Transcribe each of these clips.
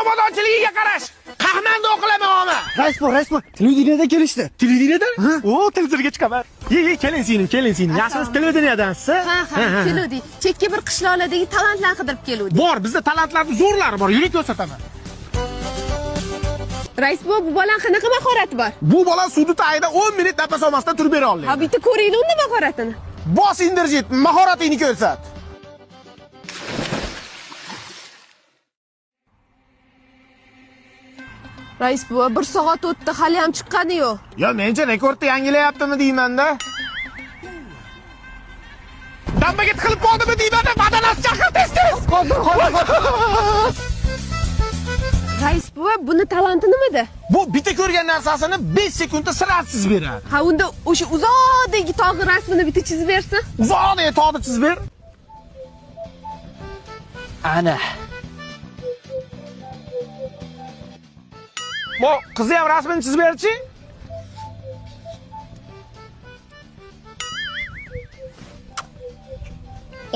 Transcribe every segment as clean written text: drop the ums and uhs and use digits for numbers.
Obodonchiligiga qarash. Qahmanda o'qilaman oma. Rais bu, televideniyada kelishdi. Televideniyada? O, televizorga chiqaman. Ye, keling singlim, keling singlim. Yaxshimisiz, televideniyadansiz? Ha, keluvdik. Chekka bir qishloqlardagi talantlarni qidirib keluvdik. Bor, bizda talantlarning zo'rlari bor. Yuring ko'rsataman. Rais buva, bu bolani qanaqa mahorati bor? Bu bola suvni tagida 10 minut nafas olmasdan turib bera oladi. Ha, bitta ko'ringlar unda mahoratini. Bos Inderjit, mahoratingni ko'rsat. Rais buva, 1 soat o'tdi, hali ham chiqqani yo'q. Yo, mencha rekordni yangilayaptimi deyman-da. Dambaga tiqilib qoldimi deyman-da, badanasi chaqir tez-tez. Qodir. Rais buva, buni talanti nimada? Bu bitta ko'rgan narsasini 5 sekundda siratsiz beradi. Ha, unda o'sha uzoqdagi tog'ni rasmini bitta chizib bersin. Uzoqdagi tog'ni chizib ber. Ana. Bu qizni ham rasmini chizib berchi.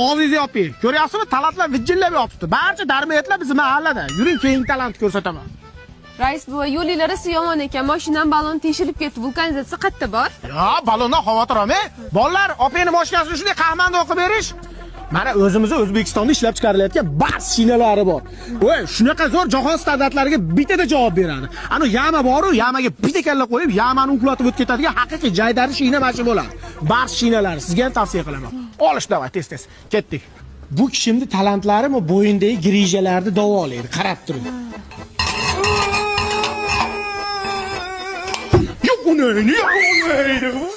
Og'zingizni yoping. Ko'ryapsizmi? Talantlar vijillab yotibdi. Barcha darmetlar bizni mahallada. Yuring, keyingi talantni ko'rsataman. Rais buva, yo'linglar rosa yomon ekan. Mashinam balon teshilib ketdi. Vulkanizatsiya qayerda bor? Yo, balondan xavotir olmang. Bolalar, opangni mashinasini shunday qahmanda o'qib berish. Mana o'zimizni O'zbekistonda ishlab chiqarilayotgan bars shinalari bor. Voy, shunaqa zo'r jahon standartlariga bittada javob beradi. Ana yama bor-u, yamaga bitta kalla qo'yib, yamani uxlatib o'tib ketadigan haqiqiy jaydari shina mana shu bo'ladi. Bars shinalari sizga ham tavsiya qilaman. Olish davay tez-tez. Ketdik. Bu kishimning talantlari bu bo'yindagi grijalarni davolaydi. Qarab turing. Yo'q, uni, yo'q, uni.